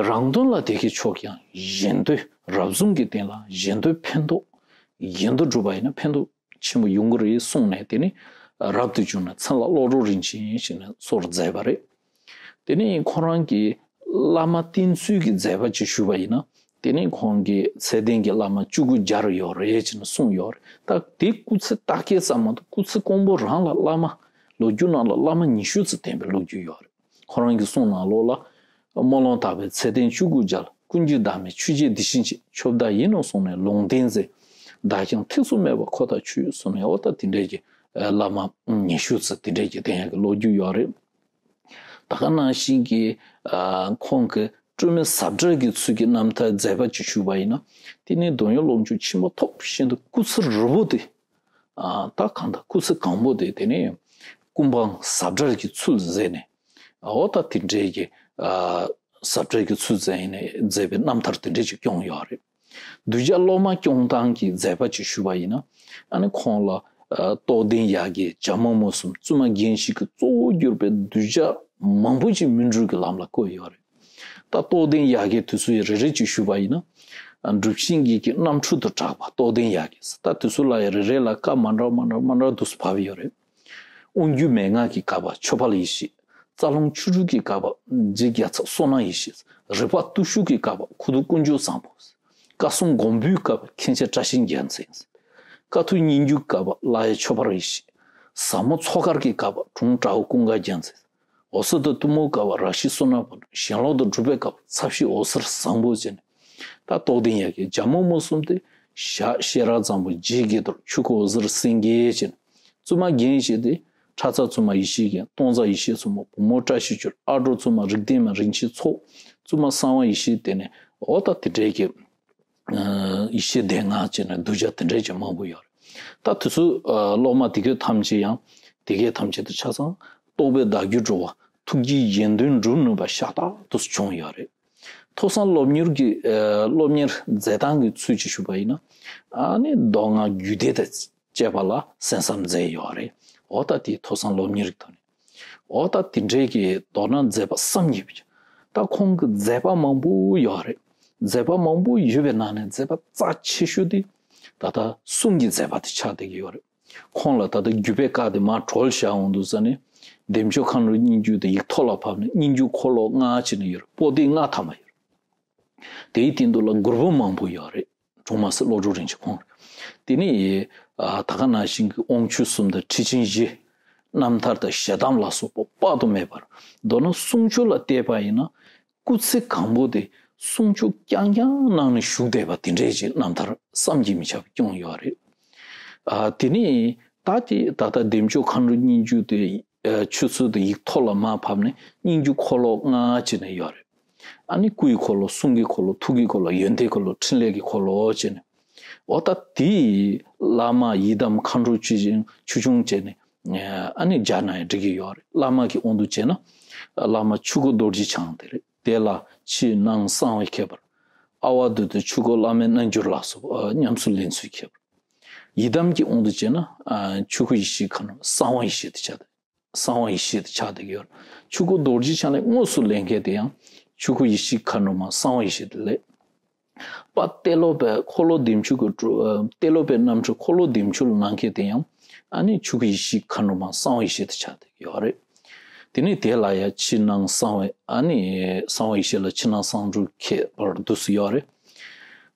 རང་དོན་ལ་དེ་གིས་ཆོག་ཀྱང་གཞན་དོན་རབ་བྱུང་གི་རྟེན་ལ་གཞན་དོན་ཕན་ཐོགས། གཞན་དོན་སྒྲུབ་པ་ཡིན་ན་ཕན་ཐོགས་ཆེན་པོ་ཡོང་གི་རེད་གསུངས་ནས་དེ་ནས་རབ་ཏུ་བྱུང་ནས་མཚན་ལ་བློ་གྲོས་རིན་ཆེན་ཞེས་ནས་གསོལ་མཛད་པ་རེད། དེ་ནས་ཁོ་རང་གིས་བླ་མ་བསྟེན་ཚུལ་གྱི་མཛད་པ་ཅིག་ཞུས་པ་ཡིན་ན། དེ་ནས་ཁོང་གིས་ཚད་ལྡན་གྱི་བླ་མ་བཅུ་དགུ་བརྒྱ་རུ་ཡོད་རེད་ཅེས་ནས་གསུངས་ཡོད་རེད། ད་དེ་སྐུ་ཚེ་རྟག་བརྒྱད་ཙམ་མ་གཏོགས་སྐུ་ཚེ་གང་པོ་རང་ལ་བླ་མ་ལོ་རྒྱུས་ནང་ལ་བླ་མ་ཉི་ཤུ་ཙམ་བསྟེན་པའི་ལོ་རྒྱུས་ཡོད་རེད། ཁོ་རང་གི་གསུང་ནང་ལོགས་ལ། སྨོན་ལམ་དག་པའི་ཚད་ལྡན་བཅུ་དགུ་བརྒྱ་ལ། ཀུན་གྱིས་བདག་མེད་ཆོས་ཀྱི་དེ་བཞིན་གཤེགས། ཆོས་བདག་ཡིན་ནོ་གསུངས་ནས་ལུང་བསྟན་མཛད། བདག་ཀྱང་ཐེག་ཚུལ་མེད་པར་ཁོ་ཐག་ཆོད་གསུངས་ནས། འོ་ད་དེ་འདྲས་ཀྱི་བླ་མ་ཉི་ཤུ་ཙམ་དེ་འདྲས་ཀྱི་བསྟེན་ཡག་གི་ལོ་རྒྱུས་ཡོད་རེད། ད་ག་ནང་བཞིན་གྱི་ཁོང་གི་སྤྲོས་མེད་ཟབ་གྲྭ་གི་ཚུལ་གྱི་རྣམ་ཐར་མཛད་པ་ཅིག་ཞུས་པ་ཡིན་ན། དེ་ནི་འདོན་ཡོན་ལོངས་སྤྱོད་ཆེན་པོ་ཐོབ་བཞིན་དུ་སྐུ་ཚེ་རིལ་པོ་དེ། ད་གང་ལྟར་སྐུ་ཚེ་གང་པོ་དེ་དེ་ནི་ཀུན་སྤངས་ཟབ་གྲྭ་གི་ཚུལ་མཛད་ནས། འོ་ད་དེ་འདྲའི་གི་ཨ་ཟབ་གྲྭ་གི་ཚུལ་མཛད་ནས་མཛད་པའི་རྣམ་ཐར་དེ་འདྲའི་ཅིག་སྐྱོང་ཡོད་རེད། གདུལ་བྱ་སློབ་མ་སྐྱོང་སྟངས་ཀྱི་མཛད་པ་ཅིག་ཞུས་པ་ཡིན་ན། ཨ་ནི་ཁོང་ལ་ཨ་རྟོགས་ལྡན་ཡ་གྱལ་རྒྱལ་མོ་མོ་གསུམ་བཙུན་མ་རྒན་བཞི་གི་གཙོ་བོར་གྱུར་པའི་གདུལ་བྱ་མང་པོ་ཅིག་སྨིན་གྲོལ་གྱི་ལམ་ལ་བཀོད་ཡོད་རེད། ད་རྟོགས་ལྡན་ཡ་གྱལ་དེ་ཚོ་ཡི་རེ་རེ་ཅིག་ཞུས་པ་ཡིན་ན། ཨ་སྒྲུབ་ཆེན་བརྒྱད་ཀྱི་རྣམ་འཕྲུལ་དུ་གྲགས་པ་རྟོགས་ལྡན་ཡ་གྱལ། ད་དེ་ཚོ་ལ་ཡི་རེ་རེ་ལ་བཀའ་མ་འདྲ་མ་འདྲ་མ་འདྲ་འདུག་སེ་བབས་ཡོད་རེད། དབང་སྒྱུར་མན་ངག་གི་བཀའ་པ་ཆོས་འཕེལ་ཡེ་ཤེས། རྩ་རླུང་ཆོས་དྲུག་གི་བཀའ་པ་རྗེ་རྒྱལ་ཚབ་བསོད་ནམས་ཡེ་ཤེས། རིག་པ་བརྟུལ་ཞུགས་ཀྱི་བཀའ་པ་ཁུ་ཐུ་དཀོན་མཆོག་བཟང་པོ། བཀའ་སྲུང་མགོན་པོའི་བཀའ་པ་མཁན་ཆེན་བཀྲ་ཤིས་རྒྱལ་མཚན། བཀའ་ཐུབ་སྙན་བརྒྱུད་བཀའ་པ་ལགས་ཡེ་ཆོས་འཕེལ་ཡེ་ཤེས། ཟབ་མོ་ཚོགས་མཁར་གྱི་བཀའ་པ་དྲུང་བྲག་འོག་ཀུན་དགའ་རྒྱལ་མཚན། འོད་གསལ་དང་གཏུམ་མོའི་བཀའ་པ་རཀྵི་བསོད་ནམས་དཔལ། ཞེན་ལོག་དང་སྒྲུབ་པའི་བཀའ་པ་ཚབ་ཞིབ་འོད་ཟེར་བཟང་པོ་བཅས་ནས། ད་རྟོགས་ལྡན་ཡ་གྱལ་རྒྱལ་མོ་མོ་གསུམ་དེ་ཞྭ་ཤེས་རབ་བཟང་པོ་རྗེ་དགེ་རྡོར་ཆོས་སྐུ་འོད་ཟེར་སེང་གེ་བཅས་ནས། བཙུན་མ་རྒན་བཞི་དེ་ཁྲ་ཚ་བཙུན་མ་ཡེ་ཤེས་རྒྱན། སྟོང་རྩ་ཡེ་ཤེས་མཚོ་མོ། བུ་མོ་བཀྲ་ཤིས་སྒྲོལ། ཨ་འབྲུག་བཙུན་མ་རིག་ལྡན་མ་རིན་ཆེན་ཚོགས། བཙུན་མ་གསང་བ་ཡེ་ཤེས་དེ་ནས་འོ་ད་དེ་འདྲའི་གི་ཡེ་ཤེས་སྡེ་ལྔ་བཅས་ནས་གདུལ་བྱ་དེ་འདྲའི་ཅིག་མང་པོ་ཡོད་རེད། ད་དེ་ཚོ་སློབ་མ་དེ་གའི་ཐམས་ཅད་ཡང་དེ་གའི་ཐམས་ཅད་དུ་ཆ་ཚང་རྟོགས་པའི་བདག་རྒྱུད་འགྲོ་བ་ཐུགས་རྗེའི་གཞན་དོན་སྒྲུབ་ནུས་པ་ཤ་སྟག་ཏུ་བྱུང་ཡོད་རེད། ཐོས་བསམ་སློབ་གཉེར་གྱི་སློབ་གཉེར་མཛད་སྟངས་ཀྱི་ཚུལ་གྱིས་ཞུས་པ་ཡིན་ན། ཨ་ནི་མདོ་སྔགས་རྒྱུད་སྡེ་དང་བཅས་པ་ལ་གསན་བསམ་མཛད་ཡོད་རེད། འོ་ད་དེའི་ཐོས་བསམ་སློབ་གཉེར་གྱི་ཐོག་ནས། འོ་ད་དེ་འདྲའི་གི་མདོར་ན་མཛད་པ་བསམ་གྱིས་མི་ཁྱབ། ད་ཁོང་གི་མཛད་པ་མང་པོ་ཡོད་རེད། མཛད་པ་མང་པོ་ཡོད་པའི་ནང་ནས་མཛད་པ་རྩ་ཆེ་ཤོས་དེ་ད་ལྟ་གསུང་གི་མཛད་པ་དེ་ཆགས་བསྡད་ཀྱི་ཡོད་རེད། ཁོང་ལ་ད་ལྟ་བརྒྱུད་པའི་བཀའ་དེ་མར་གྲོལ་བཞག་འོང་དུས་ཙ་ནས། བདེ་མཆོག་མཁའ་འགྲོའི་སྙན་བརྒྱུད་དེ་ཡིག་ཐོག་ལ་ཕབ་ནས་སྙན་བརྒྱུད་འཁོར་ལོ་ལྔ་བྱས་ནས་ཡོད་རེད། པོ་ཏི་ལྔ་ཐམ་པ་ཡོད་རེད། དེའི་སྟེང་དུ་ལ་མགུར་པོ་མང་པོ་ཡོད་རེད། དྲུང་མ་སྲས་བློ་གྲོས་རིན་ཆེན་ཁོང་རེད། དེ་ནས་ཨ་ད་ག་ནང་བཞིན་གྱི་དབང་ཕྱུག་གསུམ་དང་ཁྲི་ཆེན་བཞི། རྣམ་ཐར་དང་ཞལ་གདམས་ལ་སོགས་པ་དཔག་ཏུ་མེད་པར། མདོར་ན་གསུང་ཆོས་ལ་བལྟས་པ་ཡིན་ན། སྐུ་ཚེ་གང་པོ་དེ་གསུང་ཆོས་རྐྱང་རྐྱང་གནང་ནས་བཞུགས་བསྡད་པ་དེ་འདྲའི་ཅིག་རྣམ་ཐར་བསམ་གྱིས་མི་ཁྱབ་པ་བསྐྱངས་ཡོད་རེད། ཨ་དེ་ནས་ད་དེ་ད་ལྟ་བདེ་མཆོག་མཁའ་འགྲོའི་སྙན་བརྒྱུད་དེ་ཨ་ཆོས་ཚུལ་དེ་ཡིག་ཐོག་ལ་མར་ཕབ་ནས་སྙན་བརྒྱུད་འཁོར་ལོ་ལྔ་བྱས་ནས་ཡོད་རེད། ཨ་ནི་སྐུ་ཡི་འཁོར་ལོ། གསུང་གི་འཁོར་ལོ། ཐུགས་ཀྱི་འཁོར་ལོ། ཡོན་ཏན་འཁོར་ལོ། ཕྲིན་ལས་ཀྱི་འཁོར་ལོ་བྱས་ནས། འོ་ད་དེ་བླ་མ་ཡི་དམ་མཁའ་འགྲོ་ཆོས་སྐྱོང་ཆོས་སྐྱོང་བྱས་ནས། ཨ་ནི་སྦྱར་ན་ཡང་འགྲིག་གི་ཡོད་རེད། བླ་མ་གི་དབང་དུ་བྱས་ན། བླ་མ་ཆོས་སྐུ་རྡོ་རྗེ་འཆང་དེ་རེད། དེ་ལ་ཕྱི་ནང་གསང་བའི་ཁྱད་པར། ཨ་ཝ་དུ་དུ་ཆོས་སྐུ་བླ་མའི་རྣལ་འབྱོར་ལ་སོགས་ཉམས་སུ་ལེན་ཚུལ་ཁྱད་པར། ཡི་དམ་གྱི་དབང་དུ་བྱས་ན། ཆོས་སྐུ་ཡེ་ཤེས་མཁའ་འགྲོ་གསང་བ་ཡེ་ཤེས་དེ་ཆགས་ཏེ། གསང་བ་ཡེ་ཤེས་དེ་ཆགས་བསྡད་ཀྱི་ཡོད་རེད། ཆོས་སྐུ་རྡོ་རྗེ་འཆང་ལ་དངོས་སུ་ལེན་མཁན་དེ་ཡང་ཆོས་སྐུ་ཡེ་ཤེས་མཁའ་འགྲོ་མ་གསང་བ་ཡེ་ཤེས་དེ་ལས། པ་ཏེ་ལོ་པའི་འཁོར་ལོ་བདེ་མཆོག་གི་གྲུ། ཏེ་ལོ་པའི་རྣམ་འཕྲུལ་འཁོར་ལོ་བདེ་མཆོག་ལ་གནང་མཁན་དེ་ཡང་ཨ་ནི་ཆོས་སྐུ་ཡེ་ཤེས་མཁའ་འགྲོ་མ་གསང་བ་ཡེ་ཤེས་དེ་ཆགས་བསྡད་ཀྱི་ཡོད་རེད། དེ་ནས་དེ་ལ་ཡང་ཕྱི་ནང་གསང་བའི་ཨ་ནི་གསང་བ་ཡེ་ཤེས་ལ་ཕྱི་ནང་གསང་སྒྲུབ་ཁྱད་པར་འདུག་སེ་ཡོད་རེད།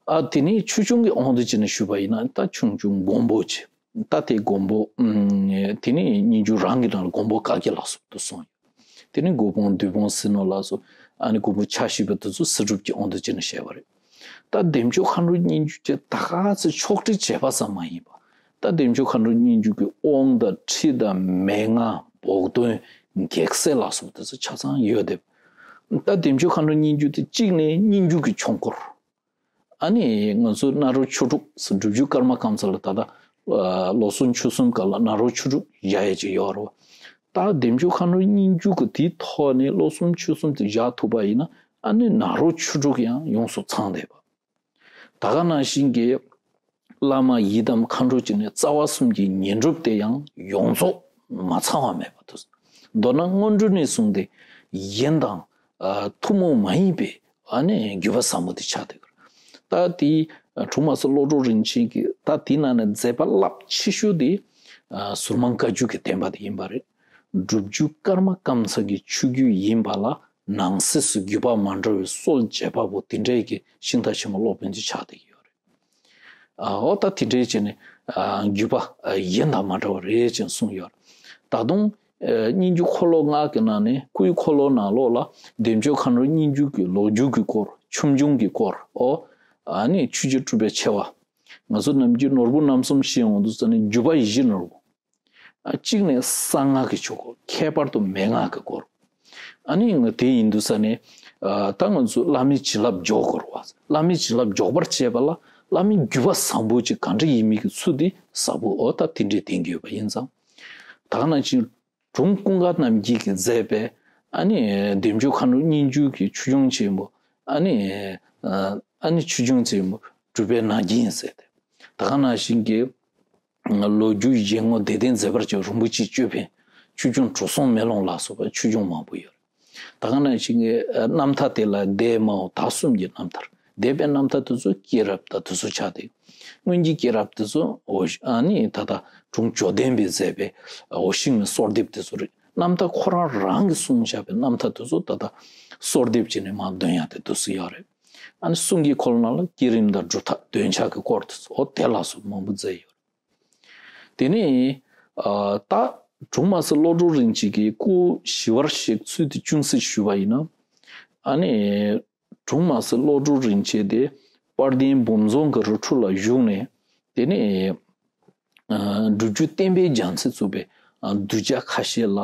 ཨ་དེ་ནས་ཆོས་སྐྱོང་གི་དབང་དུ་བྱས་ནས་ཞུས་པ་ཡིན་ན། ད་ཆོས་སྐྱོང་མགོན་པོ་ཆེ། ད་དེ་མགོན་པོ། ཨམ། དེ་ནས་སྙན་བརྒྱུད་རང་གི་ནང་ལ་མགོན་པོ་བཀའ་བརྒྱད་ལ་སོགས་པ་གསུངས་ཡོད། དེ་ནས་སྒོ་སྤོང་བདུད་དཔུང་ཟིལ་གནོན་ལ་སོགས། ཨ་ནི་མགོན་པོ་ཕྱག་བཞི་པ་དེ་ཚོ་སྲིད་སྒྲུབ་ཀྱི་དབང་དུ་བྱས་ནས་བཤད་པ་རེད། ད་བདེ་མཆོག་མཁའ་འགྲོའི་སྙན་བརྒྱུད་ཀྱི་ད་ག་ཚོད་ཕྱོགས་སྒྲིག་བྱས་པ་ཙམ་མ་ཡིན་པ། ད་བདེ་མཆོག་མཁའ་འགྲོའི་སྙན་བརྒྱུད་ཀྱི་དབང་དང་ཁྲིད་དང་མན་ངག་བོགས་འདོན་གེགས་སེལ་ལ་སོགས་དེ་ཚོ་ཆ་ཚང་ཡོད་དེ། ད་བདེ་མཆོག་མཁའ་འགྲོའི་སྙན་བརྒྱུད་དེ་གཅིག་ནས་སྙན་བརྒྱུད་ཀྱི་ཆོས་འཁོར། ཨ་ནི་ང་ཚོ་ནཱ་རོ་ཆོས་དྲུག་སྒྲུབ་བརྒྱུད་ཀརྨ་ཀཾ་ཚང་ལ་ད་ལྟ་ཨ་བློ་གསུམ་ཆོས་གསུམ་སྐབས་ལ་ནཱ་རོ་ཆོས་དྲུག་བཞག་ཡས་ཅིག་ཡོད་རེད་བ། ད་བདེ་མཆོག་མཁའ་འགྲོའི་སྙན་བརྒྱུད་ཀྱི་དེའི་ཐོག་ནས་བློ་གསུམ་ཆོས་གསུམ་དེ་བཞག་ཐུབ་པ་ཡིན་ན། ཨ་ནི་ནཱ་རོ་ཆོས་དྲུག་ཡང་ཡོངས་སུ་ཚང་བསྡད་པ། ད་ག་ནང་བཞིན་གྱི་བླ་མ་ཡི་དམ་མཁའ་འགྲོ་བཅས་ནས་རྩ་བ་གསུམ་གྱི་བསྙེན་སྒྲུབ་དེ་ཡང་ཡོངས་རྫོགས་མ་ཚང་བ་མེད་པ་དང་། མདོར་ན་སྔོན་འགྲོ་ནས་བཟུང་སྟེ་གཞན་དང་ཨ་ཐུན་མོང་མ་ཡིན་པའི་ཨ་ནི་བརྒྱུད་པ་ཟབ་མོ་དེ་ཆགས་བསྡད་ཀྱི་རེད། ད་དེ་དྲུང་མ་སྲས་བློ་གྲོས་རིན་ཆེན་གྱིས་ད་དེའི་ནང་ནས་མཛད་པ་རླབས་ཆེ་ཤོས་དེ་ཨ་ཟུར་མང་བཀའ་བརྒྱུད་ཀྱི་བསྟན་པ་དེ་ཡིན་པ་རེད། སྒྲུབ་བརྒྱུད་ཀརྨ་ཀཾ་ཚང་གི་ཆོས་བརྒྱུད་ཡིན་པ་ལ་ནང་གསེས་སུ་བརྒྱུད་པ་མ་འདྲ་བའི་སྲོལ་འབྱེད་པ་པོ་དེ་འདྲའི་གི་ཤིང་རྟ་ཆེན་མོ་སློབ་དཔོན་ཅིག་ཆགས་བསྡད་ཀྱི་ཡོད་རེད། ཨ་འོ་ད་དེ་འདྲའི་བྱས་ནས་ཨ་བརྒྱུད་པ་ཨ་གཞན་དང་མ་འདྲ་བ་རེད་ཅེས་གསུངས་ཡོད། ད་དུང་ཨ་སྙན་བརྒྱུད་འཁོར་ལོ་ལྔ་གི་ནང་ནས་སྐུའི་འཁོར་ལོ་ནང་ལོགས་ལ་བདེ་མཆོག་མཁའ་འགྲོའི་སྙན་བརྒྱུད་ཀྱི་ལོ་རྒྱུས་ཀྱི་སྐོར། ཆོས་འབྱུང་གི་སྐོར། ཨོ་ཨ་ནི་ཆོས་རྗེ་གྲུབ་པའི་ཆེ་བ། ང་ཚོ་ནམ་རྒྱུན་ནོར་བུ་རྣམ་གསུམ་ཤེས་འོང་དུས་ཙ་ནས་བརྒྱུད་པ་ཡིད་བཞིན་ནོར་བུ། ཨ་གཅིག་ནས་གསང་སྔགས་ཀྱི་ཆོས་སྐོར། ཁྱད་པར་དུ་མན་ངག་གི་སྐོར། ཨ་ནི་ང་དེ་ཡིན་དུས་ཙ་ནས་ཨ་ད་ང་ཚོ་བླ་མའི་བྱིན་རླབས་འཇོག་དགོས་རེད་བ། བླ་མའི་བྱིན་རླབས་འཇོག་པར་བྱེད་པ་ལ་བླ་མའི་བརྒྱུད་པ་བཟང་པོ་ཅིག་ག་འདྲ་ཡིན་མིན་གྱི་ཚུལ་དེ་ཟབ་པོ་འོ་ད་དེ་འདྲའི་བསྟན་གྱི་ཡོད་པ་ཡིན་ཙང་། ད་ག་ནང་བཞིན་དྲུང་ཀུན་དགའ་རྣམ་རྒྱལ་གྱིས་མཛད་པའི་ཨ་ནི་བདེ་མཆོག་མཁའ་འགྲོ་སྙན་བརྒྱུད་ཀྱི་ཆོས་སྐྱོང་ཆེན་པོ། ཨ་ནི་ཨ་ཨ་ནི་ཆོས་སྐྱོང་ཆེན་པོ། གྲུབ་པའི་ནང་རྐྱེན་ཟེར་ཏེ། ད་ག་ནང་བཞིན་གྱི་ལོ་རྒྱུས་བཞེད་ངོ་དད་ལྡན་མཛད་པར་བྱ་བའི་རིན་པོ་ཆེའི་ཅོད་པན། ཆོས་སྐྱོང་དྲུག་སྲུང་མེ་ལོང་ལ་སོགས་པ་ཆོས་སྐྱོང་མང་པོ་ཡོད། ད་ག་ནང་བཞིན་གྱི་རྣམ་ཐར་དེ་ལ་འདས་མ་འོངས་ད་གསུམ་གྱི་རྣམ་ཐར། འདས་པའི་རྣམ་ཐར་དེ་ཚོ་སྐྱེས་རབས་དང་དེ་ཚོ་ཆགས་ཏེ། སྔོན་གྱི་སྐྱེས་རབས་དེ་ཚོ་འོ་ཨ་ནི་ད་ལྟ་དྲུང་འཇོག་ལྡན་པས་མཛད་པའི་འོ་ཤིང་མའི་གསོལ་འདེབས་དེ་ཚོ་རེད། རྣམ་ཐར་ཁོ་རང་རང་གིས་གསུངས་བཞག་པའི་རྣམ་ཐར་དེ་ཚོ་ད་ལྟ་གསོལ་འདེབས་བྱས་ནས་མར་འདོན་ཡག་དེ་དེ་ཚོ་ཡོད་རེད། ཨ་ནི་གསུང་གི་འཁོར་ལོ་ནང་ལ་བསྐྱེད་རིམ་དང་སྒྲུབ་ཐབས་འདོན་ཆགས་ཀྱི་སྐོར་དེ་ཚོ་འོ་དེ་ལ་སོགས་མང་པོ་མཛད་ཡོད། དེ་ནས་ཨ་ད་དྲུང་མ་སེར་བློ་གྲོས་རིན་ཆེན་གྱི་སྐུ་ཞི་བར་གཤེགས་ཚུལ་དེ་ཅུང་ཟད་ཞུས་པ་ཡིན་ན། ཨ་ནི་དྲུང་མ་སེར་བློ་གྲོས་རིན་ཆེན་དེ་དཔལ་ལྡན་འབུམ་རྫོང་གི་རི་ཁྲོད་ལ་བཞུགས་ནས། དེ་ནས་ཨ་སྒྲུབ་བརྒྱུད་བསྟན་པའི་རྒྱལ་མཚན་གཙོས་པའི་ཨ་གདུལ་བྱ་ཁ་ཤས་ལ།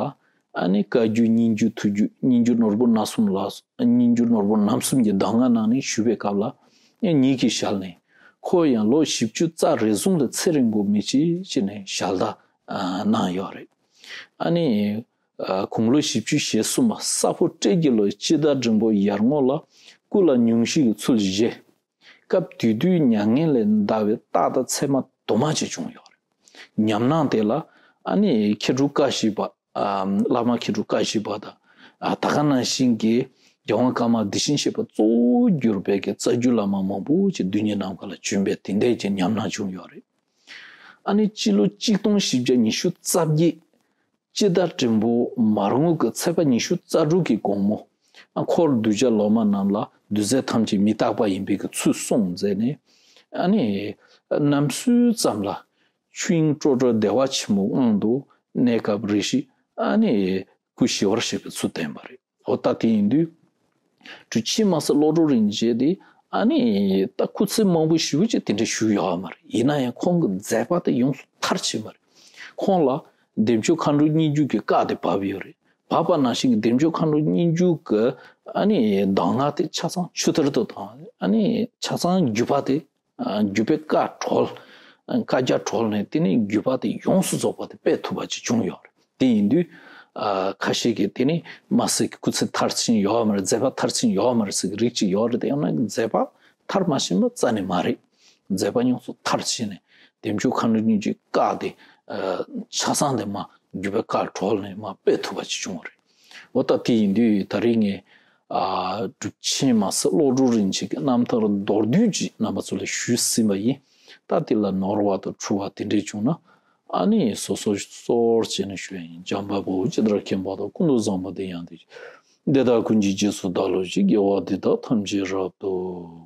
ཨ་ནི་བཀའ་བརྒྱུད་སྙན་བརྒྱུད་ཐུགས་བརྒྱུད་སྙན་བརྒྱུད་ནོར་བུ་སྣ་གསུམ་ལ་སྙན་བརྒྱུད་ནོར་བུ་རྣམ་གསུམ་གྱི་གདམས་ངག་གནང་ནས་ཞུས་པའི་སྐབས་ལ། ཉིད་ཀྱི་ཞལ་ནས། ཁོ་ཡང་ལོ་བཞི་བཅུ་རྩ་རེ་ཟུང་ལ་ཚེ་རིང་པོ་མི་བྱེད་ཅེས་ནས་ཞལ་ཏ་གནང་ཡོད་རེད། ཨ་ནི་དགུང་ལོ་བཞི་བཅུ་ཞེ་གསུམ་པ་ས་ཕོ་སྤྲེལ་གྱི་ལོའི་སྤྱི་ཟླ་འབྲིང་པོ་ཡར་ངོ་ལ་སྐུ་ལ་སྙུང་གཞི་གི་ཚུལ་བཞེས། སྐབས་དེ་དུས་མྱ་ངན་ལས་འདའ་བའི་རྟགས་དང་མཚན་མ་དུ་མ་ཅིག་བྱུང་ཡོད་རེད། ཉམས་སྣང་དེ་ལ་ཨ་ནི་མཁས་གྲུབ་བཀའ་བཞི་པ། ཨ་བླ་མ་མཁས་གྲུབ་བཀའ་བཞི་པ་དང་། ཨ་ད་ག་ནང་བཞིན་གྱི་རྒྱལ་དབང་ཀརྨ་བདེ་ཆེན་བཞད་པ་གཙོ་བོར་གྱུར་པའི་གི་རྩ་བརྒྱུད་བླ་མ་མང་པོ་ཅིག་རྡུལ་སྙེད་ནམ་མཁའ་ལ་བྱོན་པའི་དེ་འདྲའི་གི་ཉམས་སྣང་བྱུང་ཡོད་རེད། ཨ་ནི་སྤྱི་ལོ་གཅིག་སྟོང་བཞི་བརྒྱ་ཉི་ཤུ་རྩ་བརྒྱད་སྤྱི་ཟླ་འབྲིང་པོ་མར་ངོ་གི་ཚེས་པ་ཉི་ཤུ་རྩ་དྲུག་གི་དགོང་མོ། ཨ་འཁོར་གདུལ་བྱ་ལོག་སྨྲ་རྣམས་ལ་གདུལ་བྱ་ཐམས་ཅད་མི་རྟག་པ་ཡིན་པའི་གི་ཚུལ་གསུངས་མཛད་ནས། ཨ་ནི་ནམ་སྲོས་ཙམ་ལ། ཆོས་དབྱིངས་སྤྲོས་བྲལ་བདེ་བ་ཆེན་པོའི་དབང་དུ་གནས་སྐབས་རེ་ཞིག་ཨ་ནི་སྐུ་ཞི་བར་གཤེགས་པའི་ཚུལ་བསྟན་པ་རེད། འོ་ད་དེ་ཡིན་དུས། གྲུབ་ཆེན་མ་སེར་བློ་གྲོས་རིན་ཆེན་དེ་ཨ་ནི་ད་སྐུ་ཚེ་མང་པོ་ཞེ་པོ་ཅིག་དེ་འདྲ་བཞུགས་ཡོད་མ་རེད། ཡིན་ན་ཡང་ཁོང་གི་མཛད་པ་དེ་ཡོངས་སུ་མཐར་ཕྱིན་པ་རེད། ཁོང་ལ་བདེ་མཆོག་མཁའ་འགྲོ་སྙན་བརྒྱུད་ཀྱི་བཀའ་དེ་བབས་ཡོད་རེད། བབས་པ་ནང་བཞིན་གྱི་བདེ་མཆོག་མཁའ་འགྲོ་སྙན་བརྒྱུད་ཀྱི་ཨ་ནི་གདམས་ངག་དེ་ཆ་ཚང་ཆུ་ཐིགས་ཐིགས་དང་ཨ་ནི་ཆ་ཚང་བརྒྱུད་པ་དེ། བརྒྱུད་པའི་བཀའ་གྲོལ། བཀའ་རྒྱ་གྲོལ་ནས་དེ་ནས་བརྒྱུད་པ་དེ་ཡོངས་སུ་རྫོགས་པ་དེ་སྤེལ་ཐུབ་པ་ཅིག་བྱུང་ཡོད་རེད། དེ་ཡིན་དུས། ཁ་ཤས་ཀྱིས་དེ་ནས་མ་སེར་གྱི་སྐུ་ཚེ་མཐར་ཕྱིན་ཡོད་མ་རེད། མཛད་པ་མཐར་ཕྱིན་ཡོད་མ་རེད་ཟེར་གྱི་རིགས་ཅིག་ཡོད་རེད། དེ་ཡང་ན་མཛད་པ་མཐར་མ་ཕྱིན་པ་རྩ་ནས་མ་རེད། མཛད་པ་ཡོངས་སུ་མཐར་ཕྱིན་ནས་བདེ་མཆོག་མཁའ་འགྲོ་སྙན་བརྒྱུད་བཀའ་དེ་ཆ་ཚང་དེ་མ་བརྒྱུད་པའི་བཀའ་གྲོལ་ནས་མ་སྤེལ་ཐུབ་པ་ཅིག་བྱུང་བ་རེད། འོ་ད་དེ་ཡིན་དུས་ད་རེས་ངས། ཨ་གྲུབ་ཆེན་མ་སེར་བློ་གྲོས་རིན་ཆེན་གྱི་རྣམ་ཐར་མདོར་བསྡུས་ཅིག་རྣམ་པ་ཚོ་ལ་ཞུས་ཟིན་པ་ཡིན། ད་དེ་ལ་ནོར་བ་དང་འཁྲུལ་བ་དེ་འདྲས་བྱུང་ན། ཨ་ནི་སོ་སོ་སོར་བྱས་ནས་ཞུ་ཡ་ཡིན། འཇམ་དཔལ་དཔའ་བོས་ཇི་ལྟར་མཁྱེན་པ་དང་། ཀུན་ཏུ་བཟང་པོ་དེ་ཡང་དེ་བཞིན་ཏེ། དེ་དག་ཀུན་གྱི་རྗེས་སུ་བདག་སློབ་ཅིང་། དགེ་བ་འདི་དག་ཐམས་ཅད་རབ་ཏུ།